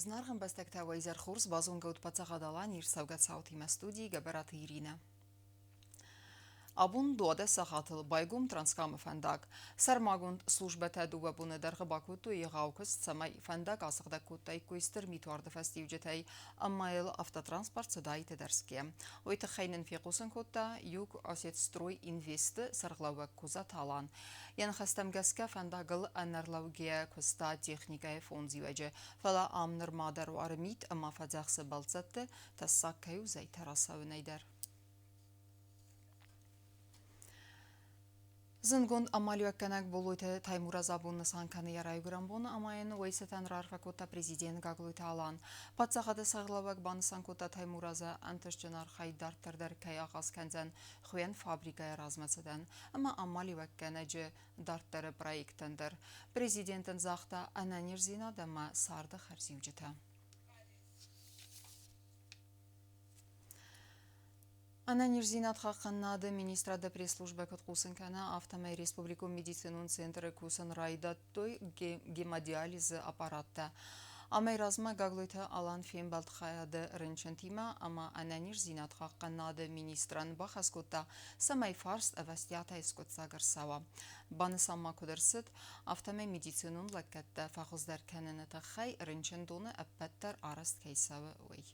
Зынаргъ ӕмбӕстӕгтӕ, уӕ изӕр хорз, базонгӕ ут Паддзахад Аланийы ӕрцӕугӕ цаутимӕ студийы Гӕбӕраты Иринӕ. Абон 12 сахатыл байгом Транскамы фӕндаг. Сӕрмагонд службӕтӕ дыууӕ боны дӕргъы бакодтой егъау куыст, цӕмӕй фӕндаг асыгъдӕг кодтаиккой стыр митуарды фӕстиуджытӕй ӕмӕ йыл автотранспорт цыдаид ӕдӕрсгӕ. Уый тыххӕй нын фехъусын кодта Юг Осетстрой Инвесты сӕргълӕууӕг Козаты Алан. Йӕ ныхӕстӕм гӕсгӕ фӕндагыл ӕнӕрлӕугӕйӕ куыста техникӕйы фондзиуӕджы, фӕлӕ ам нырма дӕр уары мит ӕмӕ фӕдзӕхсы бӕлццӕтты, тӕссаг кӕй у зӕйтӕ рацӕуынӕй дӕр. Зындгонд амалиуӕггӕнӕг Боллойты Таймураз абон нысан кӕны йӕ райгуырӕн бон ӕмӕ йын уый цытӕн раарфӕ кодта президент Гаглойты Алан. Паддзахады сӕргълӕууӕг банысан кодта Таймуразы ӕнтыстджын архайд дарддӕр дӕр кӕй ахъаз кӕндзӕн хуыйӕн фабрикӕйы размӕцыдӕн ӕмӕ амалиуӕггӕнӕджы дарддӕры проекттӕн дӕр. Президент ын загъта ӕнӕниздзинад ӕмӕ царды хӕрзиуджытӕ. Ӕнӕниздзинад хъахъхъӕнынады министрады пресс-службӕ куыд хъусын кӕны, афтӕмӕй республикон медицинон центры кусын райдыдтой гемодиализы аппараттӕ. Амӕй размӕ Гаглойты Алан фембӕлд хайады рынчынтимӕ ӕмӕ ӕнӕниздзинад хъахъхъӕнынады министрӕн бахӕс кодта, цӕмӕй фарст ӕвӕстиатӕй скъуыддзаг ӕрцӕуа. Банысан ма куыд ӕрцыд, афтӕмӕй медицинон лӕггӕдтӕ фӕхуыздӕр кӕныны тыххӕй рынчындоны ӕппӕт дӕр арӕзт кӕй цӕуы, уый.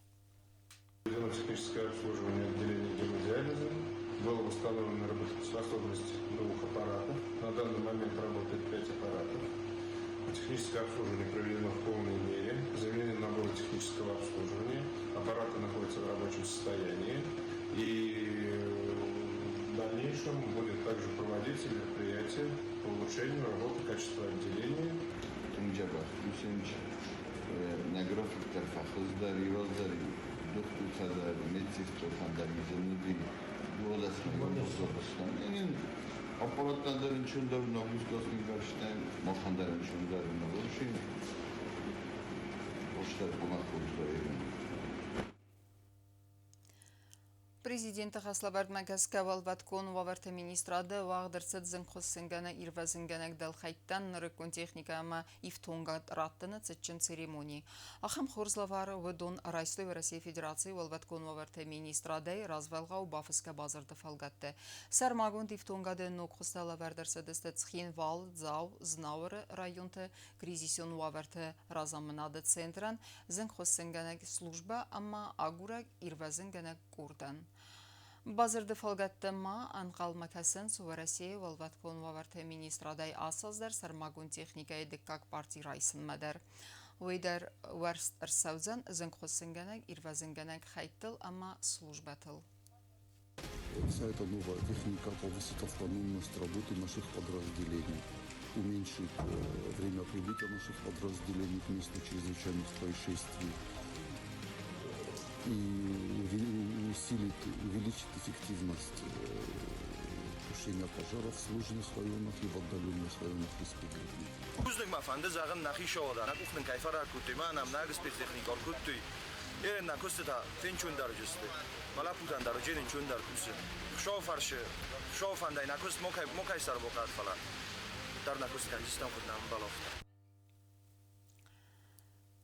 Проведено техническое обслуживание отделения гемодиализа. Была восстановлена работоспособность двух аппаратов. На данный момент работает пять аппаратов. Техническое обслуживание проведено в полной мере. Заменен набор технического обслуживания. Аппараты находятся в рабочем состоянии. И в дальнейшем будет также проводиться мероприятие по улучшению работы качества отделения. Тынг дзӕбӕх кусынц, нӕ график дӕр фӕхуыздӕр, иуӕлдӕр дохтыртӕ дӕр, медсестрӕтӕн дӕр изын уыди 12-мӕ Аппараттӕн дӕр ӕнцондӕр нагрузка ӕнгӕрзтӕн, махӕн дӕр ӕнцондӕр нагрузка. Растдӕр бынат кодта. Президенты хӕслӕвӕрдмӕ гӕсгӕ Уӕлвӕткон уавӕрты министрады уагъд ӕрцыд зынгхуыссынгӕнӕг-ирвӕзынгӕнӕг дӕлхӕйттӕн нырыккон техникӕ ӕмӕ ифтонгад раттыны цытджын церемони. Ахӕм хорз лӕвар уыдон райстой Уӕрӕсейы Федерацийы Уӕлвӕткон уавӕрты министрадӕй развӕлгъау бафысгӕ бадзырды фӕлгӕтты. Сӕрмагонд ифтонгады ног хуызтӕ лӕвӕрд ӕрцыдысты Цхинвал, Дзау, Знауыры районты кризисон уавӕрты разамынады центрӕн, зынгхуыссынгӕнӕг службӕ ӕмӕ агурӕг-ирвӕзынгӕнӕг къордӕн. Бадзырды фӕлгӕтты ма ӕнхъӕлмӕ кӕсынц Уӕрӕсейы Уӕлвӕткон уавӕрты министрадӕй ацы аз дӕр сӕрмагонд техникӕйы дыккаг парти райсынмӕ дӕр. Уый дӕр уӕрст ӕрцӕудзӕн зынгхуыссынгӕнӕг-ирвӕзынгӕнӕг хӕйттыл ӕмӕ службӕтыл. Вся эта новая техника повысит автономность работы наших подразделений, уменьшит время прибытия наших подразделений к месту чрезвычайных происшествий и усилит, увеличит эффективность тушения пожаров в сложных районах и в отдаленных районах республики. Бузныг мӕ фӕнды зӕгъын нӕхи сӕуӕдӕр, нӕ къух нын кӕй фӕраг кодтой, ма нӕм нӕ спецтехникӕ ӕркодтой. Е нӕ куыстытӕ фенчондӕрджысты. Мӕ лӕппутӕн дӕр уыджен ӕнчондӕр кусы. Хуыцауы фӕрсы, Хуыцауы фӕндӕй нӕ куыст мокӕй сӕрбохъӕд, фӕлӕ дӕр нӕ куыст кӕнджыстӕм куыд нӕ ӕмбӕлы, афтӕ.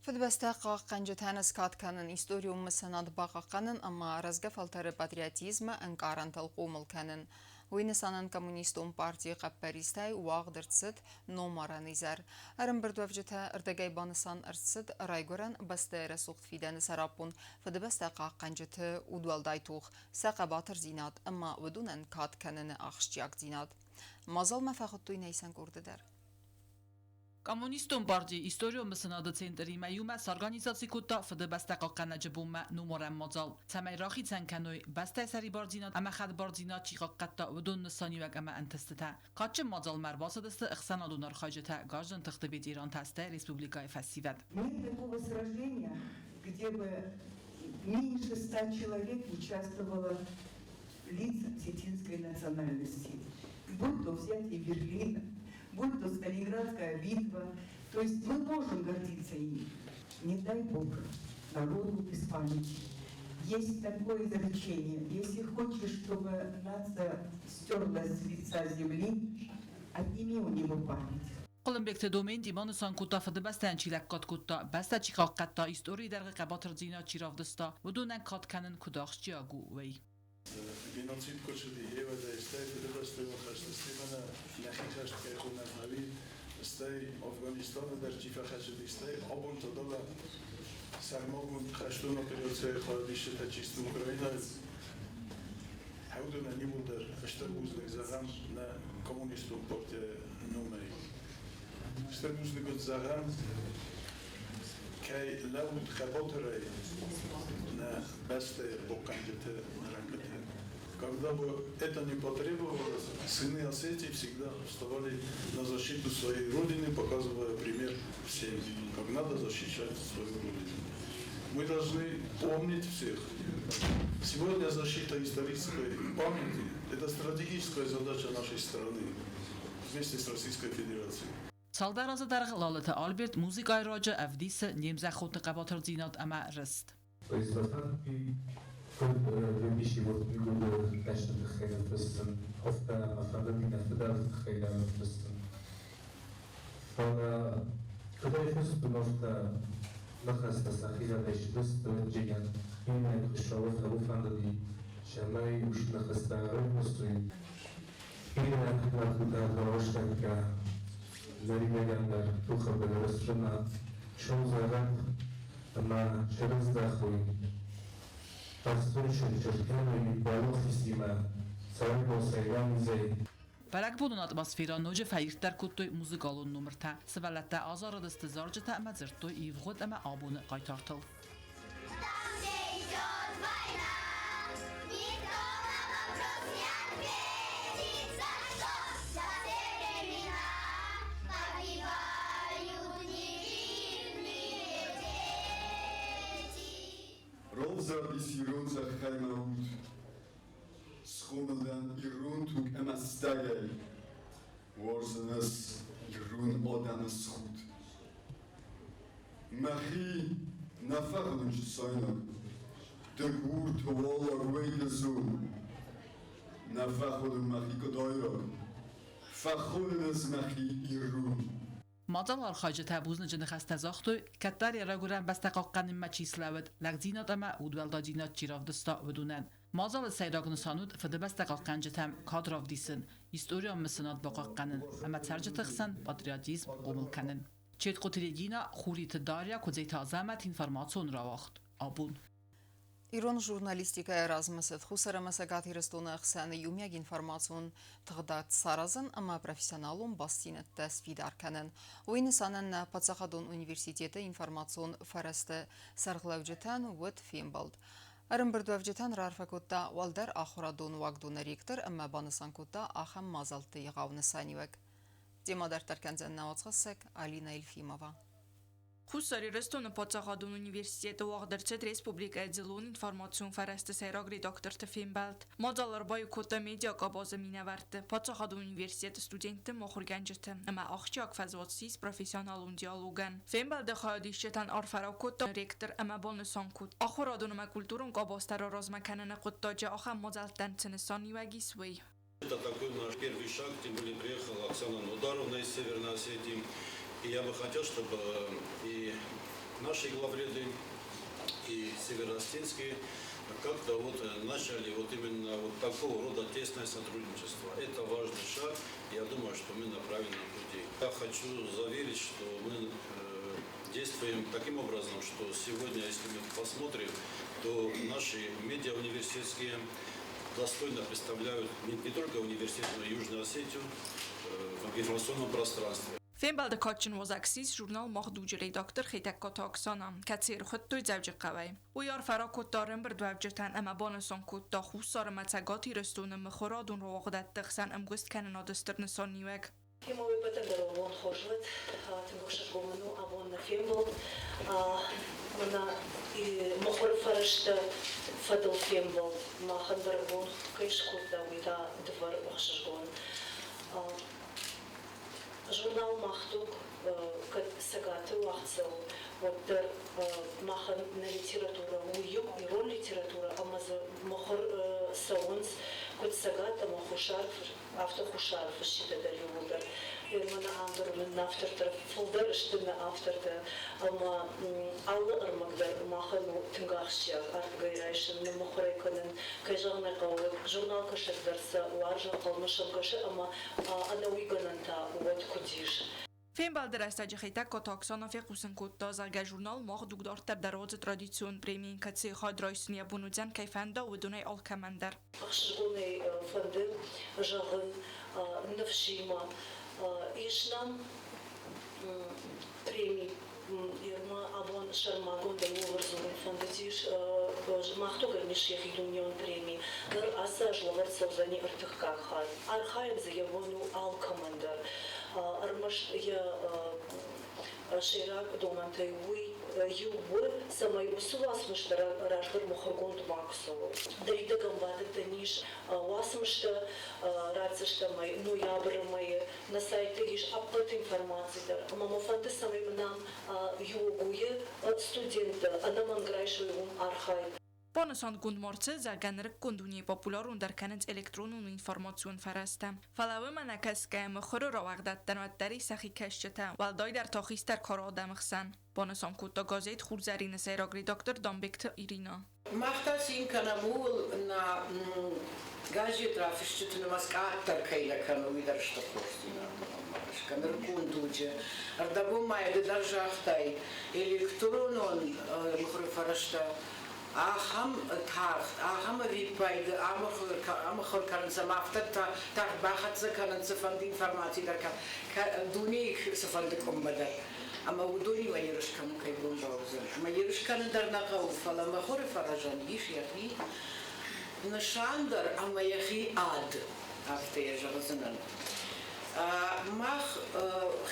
Фыдыбӕстӕ хъахъхъӕнджытӕн скад кӕнын, историон мысынад бахъахъхъӕнын ӕмӕ рӕзгӕ фӕлтӕры патриотизмы ӕнкъарӕнтыл хъомыл кӕнын. Уый нысанӕн Коммунистон партийы хъӕппӕристӕй уагъд ӕрцыд номарӕн изӕр. Ӕрӕмбырдуӕвджытӕ ӕрдӕгӕй банысан ӕрцыд Райгуырӕн бӕстӕйы рӕсугъд фидӕны сӕраппонд Фыдыбӕстӕ хъахъхъӕнджыты удуӕлдай тох, сӕ хъӕбатырдзинад ӕмӕ уыдонӕн кад кӕныны ахсджиагдзинад. Мадзалмӕ фӕхуыдтой нӕ исӕн къорды дӕр. Коммунистон партийы историон мысынады центримӕ иумӕ сорганизаци кодта Фыдыбӕстӕ хъахъхъӕнӕджы бонмӕ номарӕн мадзал, цӕмӕй рахицӕн кӕной, бӕстӕйы сӕрибардзинад ӕмӕ хӕдбардзинад чи хъахъхъӕдта, уыдон нысаниуӕг ӕмӕ ӕнтыстытӕ. Кадджын мадзалмӕ ӕрбацыдысты ӕхсӕнадон архайджытӕ, гарзджын тыхты ветерантӕ, стӕй республикӕйы фӕсивӕд. Нет такого сражения, где бы меньше 100 человек участвовало лиц осетинской национальности. Будь то взятие Берлина, будь то Сталинградская битва. То есть мы можем гордиться ими. Не дай Бог народу без памяти. Есть такое изречение: если хочешь, чтобы нация стерлась с лица земли, отними у него память. Хъуылымбегты Доменти банысан кодта, Фыдыбӕстӕйӕн чи лӕггад кодта, бӕстӕ чи хъахъхъӕдта, историйы дӕргъы хъӕбатырдзинад чи равдыста, уыдонӕн кад кӕнын куыд ахсджиаг у, уый. Геноцид куы рцыди, гъевӕдӕй, стӕй Фыдыбӕстӕйон хӕсты, стӕй мӕнӕ нӕхи хӕст кӕй хонӕм, ӕви стӕй Афганистаны дӕр чи фӕхӕцыди, стӕй абон та дӕлӕ сӕрмагонд хӕстон операцийы хайадисджытӕ чи сты Украинӕйы, уыдонӕн иууылдӕр стыр бузныг зӕгъӕм нӕ коммунистон партийы номӕй. Стыр бузныг уын зӕгъӕм, кӕй лӕуут хъӕбатырӕй нӕ бӕстӕйы хъахъхъӕнджыты рӕнхъыты. Когда бы это не потребовалось, сыны Осетии всегда вставали на защиту своей родины, показывая пример всем, как надо защищать свою родину. Мы должны помнить всех. Сегодня защита исторической памяти – это стратегическая задача нашей страны вместе с Российской Федерацией. Цалдӕр азы дӕргъы Лалыты Альберт музыкӕйы руаджы ӕвдисы не мзӕххонты хъӕбатырдзинад ӕмӕ рыст. То есть фӕфӕндти куыд 2008 годы хӕсты тыххӕй ныффыссын, афтӕ мӕ фӕндыди нӕ фыдӕлты тыххӕй дӕр ныффыссын. Фӕлӕ куыд ӕй фыстон, афтӕ ныхӕстӕ сӕхигъӕдӕй сдысты джигӕн. Иннӕйы Хуыцауы фӕндыди, цӕмӕй уыцы ныхӕстӕ ӕрымысой. Бирӕ лӕппутӕ рӕстӕггӕ ныридӕгӕн дӕр тохы быдыры сты сӕвзӕрӕд ӕмӕ сӕрыздӕхой. Хӕстон чызг кӕной уӕлахизимӕ цӕрӕгосӕй уӕнгзӕй. Бӕрӕгбонон атмосферӕ ноджы фӕирддӕр кодтой музыкалон номыртӕ. Сывӕллӕттӕ азарыдысты зарджытӕ ӕмӕ дзырдтой ивгъуыд ӕмӕ абоны хъайтартыл. Там, где идет война, никто на вопрос не ответит, за что за все времена погибают невинные дети. Равзӕрдис ирон зӕххӕй мӕ уд, Схъомыл дӕн ирон туг ӕмӕ стӕгӕй. Уарзын ӕз ирон адӕмы схуд. Мӕхи нӕ фӕхонын чысайнаг, Дыгур, туаллаг, уӕйгӕзон. Нӕ фӕхонын мӕхи къуыдайраг, Фӕхонын ӕз мӕхи ирон. Мадзалы архайджытӕ бузныджы ныхӕстӕ загътой, кӕддӕр йӕ райгуырӕн бӕстӕ хъахъхъӕнынмӕ чи слӕууыд, лӕгдзинад ӕмӕ удуӕлдайдзинад чи равдыста, уыдонӕн. Мадзалы сӕйраг нысан уыд Фыдыбӕстӕ хъахъхъӕнджытӕм кад равдисын, историон мысынад бахъахъхъӕнын ӕмӕ цӕрджыты хсӕн патриотизм хъомыл кӕнын. Четкъоты Регина, Хуриты Дарья, Куыдзеты Азӕмӕт, информацион рауагъд. Абон. Ирон журналистикӕйы размӕцыд Хуссар ӕмӕ Цӕгат Ирыстоны ӕхсӕны иумиаг информацион тыгъдад саразын ӕмӕ профессионалон бастдзинӕдтӕ сфидар кӕнын. Уый нысанӕн нӕ паддзахадон университеты информацион фӕрӕзты сӕргълӕуджытӕн уыд фембӕлд. Ӕрӕмбырдуӕвджытӕн раарфӕ кодта уӕлдӕр ахуырадон уагдоны ректор ӕмӕ банысан кодта ахӕм мадзӕлтты егъау нысаниуӕг. Темӕ дарддӕр кӕндзӕн нӕ уацхӕссӕг Алина Ельфимова. Хуссар Ирыстоны паддзахадон университеты уагъд ӕрцыд республикӕйы дзыллон информацион фӕрӕзты сӕйраг редакторты фембӕлд. Мадзал ӕрбаиу кодта медиакъабазы минӕвӕртты, паддзахадон университеты студентты, мыхуыргӕнджыты ӕмӕ ахсджиаг фӕзуат ссис профессионалон диалогӕн. Фембӕлды хайадисджытӕн арфӕ ракодта ректор ӕмӕ банысан кодта, ахуырадон ӕмӕ культурон къабазтӕ раразмӕ кӕныны хъуыддаджы ахӕм мадзӕлттӕн цы нысаниуӕг ис, уый. Это такой наш первый шаг, тем более приехала Оксана Нодаровна из Северной Осетии. И я бы хотел, чтобы и наши главреды, и североосетинские как-то вот начали вот именно вот такого рода тесное сотрудничество. Это важный шаг, я думаю, что мы на правильном пути. Я хочу заверить, что мы действуем таким образом, что сегодня, если мы посмотрим, то наши медиа университетские достойно представляют не только университет, но и Южную Осетию в информационном пространстве. Фембӕлды кадджын уазӕг ссис журнал Мах дуджы редактор Хетӕгкаты Оксана, кӕцыйы ӕрхуыдтой Дзӕуджыхъӕуӕй. Уый арфӕ ракодта ӕрӕмбырдуӕвджытӕн ӕмӕ банысан кодта Хуссар ӕмӕ Цӕгат Ирыстоны мыхуырадон рауагъдӕтты хсӕн ӕмгуысткӕнынады стыр нысаниуӕг. Ӕмӕ уе ппӕтӕн дӕр уӕ бон хорз уӕд, тынг ӕхсызгон мын у абон нӕ фембӕлд. Мӕнӕ мыхуыры фӕрӕзты фӕдыл фембӕлд махӕн бӕрӕгбон кӕй скодта, уый та дывӕр ӕхсызгон. Журнал «Мах дуг» кӕд Цӕгаты уагъд цӕуы, уӕддӕр махӕн нӕ литературӕ у иу, ирон литературӕ, ӕмӕ дзы мыхуыр цӕуынц Куыд Цӕгат ӕмӕ Хуссар, афтӕ Хуссары фысджытӕ дӕр иууылдӕр. Мӕнӕ ам дӕр нын автортӕ фылдӕр сты нӕ автортӕ ӕмӕ алы ӕрмӕг дӕр махӕн у тынг ахсджиаг ардыгӕй райсын, ныммыхуыр ӕй кӕнын. Кӕй зӕгъын ӕй хъӕуы, журналкӕсӕг дӕр сӕ уарзы, ӕнхъӕлмӕ сӕм кӕсы ӕмӕ ӕнӕуый гӕнӕн та уӕд куыд ис. Фембӕлды рӕстӕджы Хетӕгкаты Оксана фехъусын кодта, зӕгъгӕ, журнал Мах дуг дарддӕр дӕр уадзы традицион премийы, кӕцыйы хайад райсын йӕ бон уыдзӕн, кӕй фӕнда, уыдонӕй алкӕмӕн дӕр. Ӕхсызгонӕй фӕнды зӕгъын ныфсимӕ, ис нӕм преми. Ирмӕ абон сӕрмагондӕй ууыл дзурын фӕндыдис, мах дугӕн ис йӕхи дунеон преми. Ныр ацы аз лӕвӕрд цӕудзӕни ӕртыккаг хатт. Архайын дзы йӕ бон у алкӕмӕн дӕр. Ӕрмӕст йӕ сӕйраг домӕнтӕй уый иу у, цӕмӕй уыцы уацмыстӕ раздӕр мыхуыргонд макуы цӕуой. Ныридӕгӕн бадӕттӕн ис уацмыстӕ ратдзыстӕм ӕй ноябры мӕйы. Нӕ сайты ис ӕппӕт информаци дӕр. Ӕмӕ мӕ фӕнды, цӕмӕй мын ам ЮОГУ-йы студенттӕ ӕнӕмӕнг райсой уым архайд. Банысангонд ма рцыд, зӕгъгӕ, нырыккон дунейы популярондӕр кӕнынц электронон информацион фӕрӕзтӕ. Фӕлӕ уымӕ нӕ кӕсгӕйӕ мыхуыры рауагъдадтӕн уӕддӕр ис сӕхи кӕсджытӕ, уӕлдайдӕр та хистӕр кары адӕмы хсӕн, банысан кодта газет «Хурзӕрин»-ы сӕйраг редактор Дамбегты Иринӕ. Мах та цин кӕнӕм ууыл, нӕ газет рафысджыты нымӕц къаддӕр кӕй нӕ кӕны, уый дӕр стыр хорздзинад у мӕнмӕ гӕсгӕ. Нырыккон дуджы ӕрдӕбон ма ды дӕр загътай, электронон мыхуыры фӕрӕзтӕ ахӕм тагъд, ахӕм ӕвиппайды амыхуыр кӕнынц ӕмӕ афтӕ тагъд бахӕццӕ кӕнынц цыфӕнды информаци дӕр дунейы цыфӕнды къуыммӕ дӕр. Ӕмӕ уыдонимӕ ерыс кӕнын кӕй бон бауыдзӕн. Ӕмӕ ерыс кӕнын дӕр нӕ хъӕуы, фӕлӕ мыхуыры фӕрӕзӕн ис йӕхи нысан дӕр ӕмӕ йӕхи ад, афтӕ йӕ зӕгъдзынӕн. Мах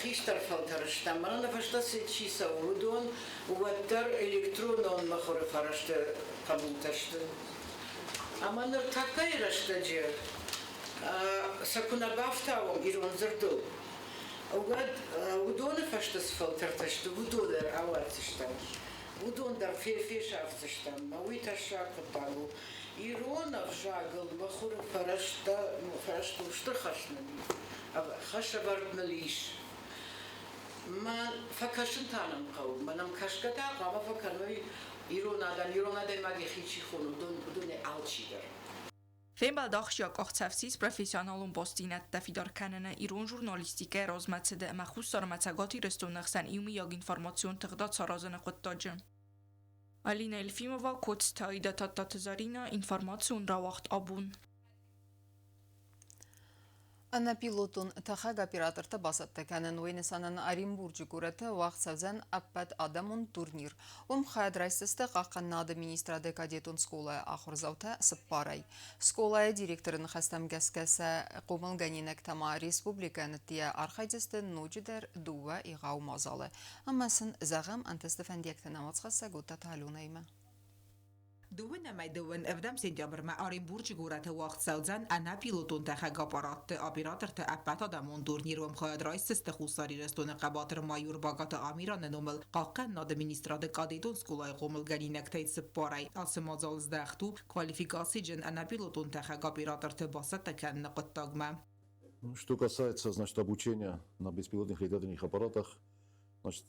хистӕр фӕлтӕр стӕм, мӕнӕ нӕ фӕстӕ чи цӕуы, уыдон уӕддӕр электронон мыхуыры фӕрӕзты хъӕбултӕ сты. Ӕмӕ ныртӕккӕйы рӕстӕджы сӕ куы нӕ бафтауӕм ирон дзырдыл, уӕд уыдоны фӕстӕ цы фӕлтӕртӕ сты, уыдон дӕр ауадздзыстӕм. Уыдон дӕр фесафдзыстӕм. Мӕ уый тӕссаг хъуыддаг у. Ирон ӕвзагыл мыхуыры фӕрӕзтӕ, фӕрӕзтыл стыр хӕс нын хӕсӕвӕрд ныл ис. Мӕ фӕкӕсын та нӕм хъӕуы. Мӕ нӕм кӕсгӕ та хъуамӕ фӕкӕной ирон адӕм, ирон адӕймаг йӕхи чи хоны, уыдонӕй алчидӕр. Фембӕлд ахсджиаг къахдзӕф ссис профессионалон бастдзинӕдтӕ фидар кӕныны, ирон журналистикӕйы размӕцыды ӕмӕ Хуссар ӕмӕ Цӕгат Ирыстоны хсӕн иумиаг информацион тыгъдад саразыны хъуыддаджы. Алина Елфимова, Коцты Аидӕ, Тадтаты Зӕринӕ, информацион рауагъд абон. Ӕнӕпилотон тӕхӕг оператортӕ бацӕттӕ кӕнын уый нысанӕн Оренбурджы горӕты уагъд цӕудзӕн ӕппӕтадӕмон турнир. Уым хайад райсдзысты Хъахъхъӕнынады министрады кадетон скъолайы ахуырдзаутӕ цыппарӕй. Скъолайы директоры ныхӕстӕм гӕсгӕ сӕ хъомылгӕнинӕгтӕ ма республикӕйы ныттийӕ архайдзысты ноджыдӕр дыууӕ егъау мадзалы. Ӕмӕ сын, зӕгъӕм, ӕнтысты фӕндиӕгтӕ нӕ уацхӕссӕг Оттаты Аленӕимӕ. Дыууын ӕмӕ дыууын ӕвдӕм сентябрмӕ Оренбурджы горӕты уагъд цӕудзӕн ӕнӕпилотон тӕхӕг аппаратты операторты ӕппӕтадӕмон турнир. Уым хайад райсдзысты Хуссар Ирыстоны хъӕбатыр майор Багаты Амираны номыл Хъахъхъӕнынады министрады кадетон скъолайы хъомылгӕнинӕгтӕй цыппарӕй. Ацы мадзал здӕхт у квалификациджын ӕнӕпилотон тӕхӕг операторты бацӕттӕ кӕныны хъуыддагмӕ. Что касается, значит, обучения на беспилотных летательных аппаратах, значит,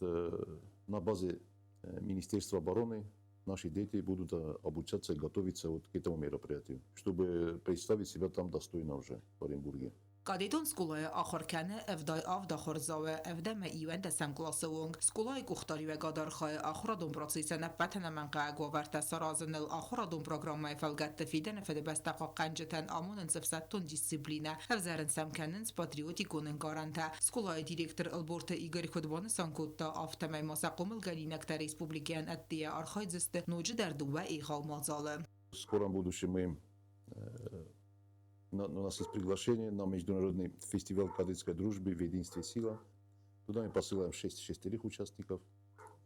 на базе Министерства обороны наши дети будут обучаться и готовиться вот к этому мероприятию, чтобы представить себя там достойно уже в Оренбурге. Кадетон скъолайы ахуыр кӕны 77 ахуырдзауы, ӕвдӕмӕ иуӕндӕсӕм къласы онг. Скъолайы къухдариуӕгад архайы ахуырадон процессӕн ӕппӕт ӕнӕмӕнгхъӕуӕг уавӕртӕ саразыныл. Ахуырадон программӕйы фӕлгӕтты фидӕны Фыдыбӕстӕ хъахъхъӕнджытӕн амонынц ӕфсӕддон дисциплинӕ, ӕвзӕрын сӕм кӕнынц патриотикон ӕнкъарӕнтӕ. Скъолайы директор Ӕлборты Игорь куыд банысан кодта, афтӕмӕй ма сӕ хъомылгӕнинӕгтӕ республикӕйӕн ӕддейӕ архайдзысты ноджыдӕр дыууӕ егъау мадзалы. В скором будущем мы у нас есть приглашение на международный фестиваль кадетской дружбы «В единстве сила». Туда мы посылаем шестерых участников,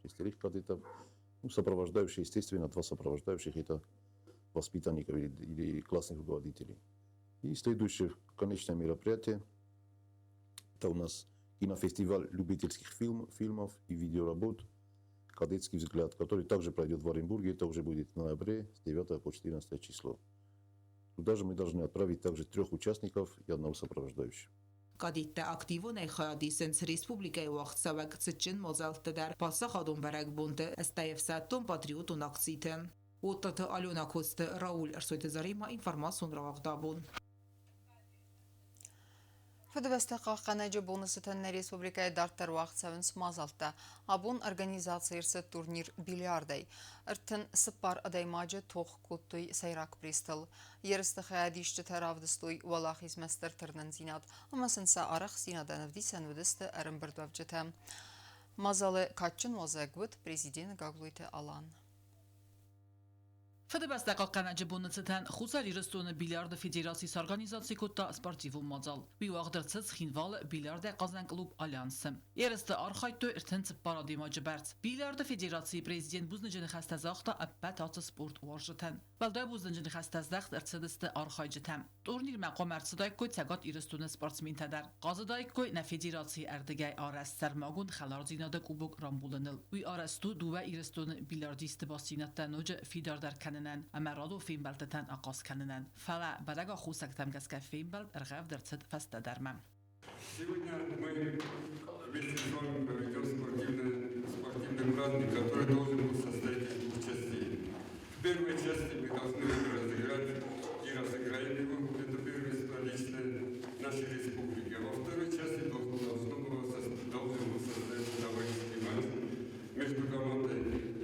шестерых кадетов. Ну, сопровождающие, естественно, два сопровождающих – это воспитанников или классных руководителей. И следующее конечное мероприятие – это у нас кинофестиваль любительских фильмов и видеоработ «Кадетский взгляд», который также пройдет в Оренбурге, это уже будет в ноябре с 9 по 14 число. Туда же мы должны отправить также трех участников и одного сопровождающего. Кадеттӕ активонӕй хайад исынц республикӕйы уагъдцӕуӕг цытджын мадзӕлтты дӕр, паддзахадон бӕрӕгбонты, стӕй ӕфсӕддон-патриотон акциты. Оттаты Алена, Коцты Рауль, Ӕрсойты Заремӕ, информацион рауагъд абон. Фыдыбӕстӕ хъахъхъӕнӕджы боны цытӕн нӕ республикӕйы дарддӕр уагъд цӕуынц мадзӕлттӕ. Абон организацийы ӕрцыд турнир бильярдӕй. 34 адӕймаджы тох кодтой сӕйраг призтыл. Ерысты хайадисджытӕ равдыстой уӕлахизмӕ стыр тырнындзинад ӕмӕ сын сӕ арӕхстдзинадӕн ӕвдисӕн уыдысты ӕрӕмбырдуӕвджытӕ. Мадзалы кадджын уазӕг уыд президент Гаглойты Алан. Фыдыбӕстӕ хъахъхъӕнӕджы боны цытӕн Хуссар Ирыстоны бильярды федераци сорганизаци кодта спортивон мадзал. Уый уагъд ӕрцыд Цхинвалы бильярдӕй хъазӕн клуб «Альянс-ы». Ерысты архайдтой 34 адӕймаджы бӕрц. Бильярды федерацийы президент бузныджы ныхӕстӕ загъта ӕппӕт ацы спорт уарзджытӕн. Уӕлдай бузныджы ныхӕстӕ здӕхт ӕрцыдысты архайджытӕм. Турнирмӕ хъуамӕ ӕрцыдаиккой Цӕгат Ирыстоны спортсментӕ дӕр. Хъазыдаиккой нӕ федерацийы ӕрдыгӕй арӕзт сӕрмагонд хӕлардзинады кубок рамбулыныл. Уый арӕзт у дыууӕ Ирыстоны бильярдистты бастдзинӕдтӕ ноджы фидардӕр кӕнынӕн ӕмӕ радон фембӕлдтытӕн ахъаз кӕнынӕн. Фӕлӕ бӕрӕг аххосӕгтӕм гӕсгӕ фембӕлд ӕргъӕвд ӕрцыд фӕстӕдӕрмӕ. Сегодня мы вместе с вами проведем спортивный, спортивный праздник, который должен был состоять из двух частей. В первой части мы должны разыграть и разыграем его, это первенство личное нашей республики. А во второй части должно было, должен был состояться товарищеский матч между командой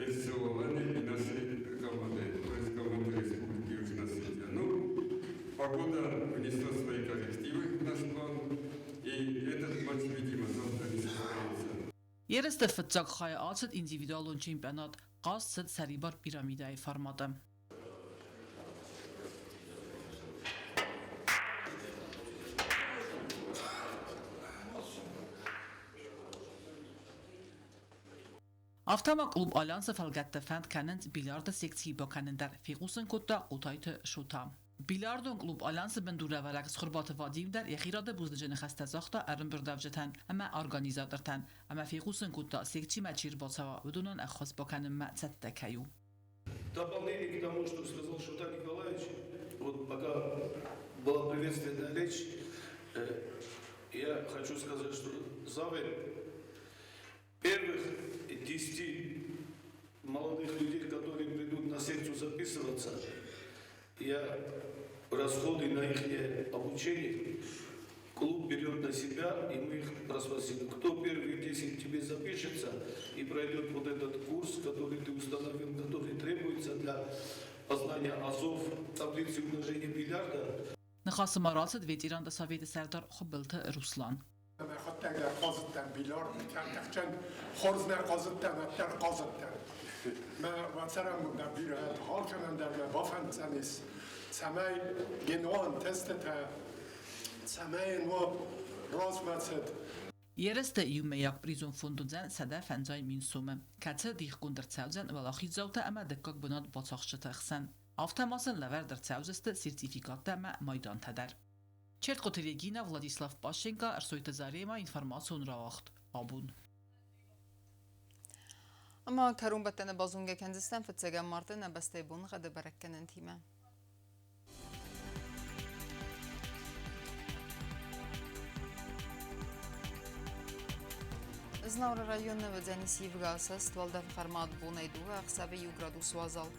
ФСО Алания и нашей командой, то есть командой Республики Южная Осетия. Ну, погода внесла свои коррективы в наш план, и этот матч, видимо, завтра не состоится. Ерысты фыццаг хайы ацыд индивидуалон чемпионат, хъазт цыд сӕрибар пирамидӕйы форматы. Афтӕ ма клуб «Альянс-ы» фӕлгӕтты фӕнд кӕнынц бильярды секцийы бакӕнын дӕр, фехъусын кодта Хъотайты Шота. Бильярдон клуб «Альянс-ы» бындурӕвӕрӕг Цхуырбаты Вадим дӕр йӕхи рады бузныджы ныхӕстӕ загъта ӕрӕмбырдуӕвджытӕн ӕмӕ организатортӕн ӕмӕ фехъусын кодта, секцимӕ чи ӕрбацӕуа, уыдонӕн ӕххуыс бакӕнынмӕ цӕттӕ кӕй у. Дополнение к тому, что сказал Шота Николаевич, вот пока была приветственная речь, я хочу сказать, что Завы первых 10 молодых людей, которые придут на секцию записываться, я расходы на их обучение клуб берет на себя, и мы их проспонсируем. Кто первые 10 тебе запишется и пройдет вот этот курс, который ты установил, который требуется для познания азов таблицы умножения бильярда. Ныхасы ма рацыд ветеранты советы сӕрдар Хуыбылты Руслан. Мӕхуыдтӕг дӕр хъазыдтӕн бильярд, кӕртӕхджын хорз нӕ хъазыдтӕн, уӕддӕр хъазыдтӕн. Мӕ цӕрӕнбон дӕр бирӕ алкӕмӕн дӕр мӕ бафӕнддзӕнис, цӕмӕй генуан тестытӕ, цӕмӕй йын уа размӕцыд. Ерысты иумӕйаг призон фонд уыдзӕн 150 000 сомы, кӕцы дихгонд ӕрцӕудзӕн уӕлахиздзаутӕ ӕмӕ дыккаг бынат бацахсджыты хсӕн. Афтӕ ма сын лӕвӕрд ӕрцӕудзысты сертификаттӕ ӕмӕ майдантӕ дӕр. Чертхъоты Регина, Владислав Пащенко, Ӕрсойты Заремӕ, информацион рауагъд абон. Ӕмӕ кӕронбӕттӕны базонгӕ кӕндзыстӕм фыццӕгӕм марты нӕ бӕстӕйы боныгъӕды бӕрӕггӕнӕнтимӕ. Знауыры районы уыдзӕнис ивгӕ асӕст, уӕлдӕф хъӕрмад бонӕй дыууӕ, ӕхсӕвы иу градус уазал.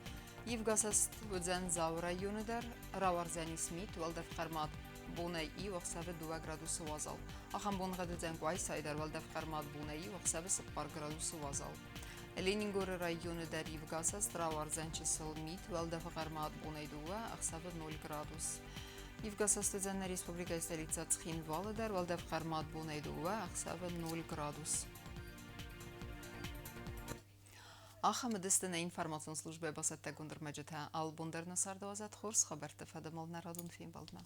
Ивгӕ асӕст уыдзӕн Дзауы районы дӕр, рауардзӕнис мит, уӕлдӕф хъӕрмад бонӕй иу, ӕхсӕвы 2 градусы уазал. Ахӕм боныгъӕд уыдзӕн Къуайсайы дӕр, уӕлдӕф хъӕрмад бонӕй иу, ӕхсӕвы 4 градусы уазал. Ленингоры районы дӕр ивгӕ асӕст, рауардзӕн чысыл мит, уӕлдӕфы хъӕрмад бонӕй дыууӕ, ӕхсӕвы 0 градус. Ивгӕ асӕст уыдзӕн нӕ республикӕйы столицӕ Цхинвалы дӕр, уӕлдӕф хъӕрмад бонӕй дыууӕ, ӕхсӕвы 0 градус. Ахӕм уыдысты нӕ информацион службӕйы бацӕттӕгонд ӕрмӕджытӕ. Алы бон дӕр нӕ цардуадзӕт хорз хабӕртты фӕдыл нӕ радон фембӕлдмӕ.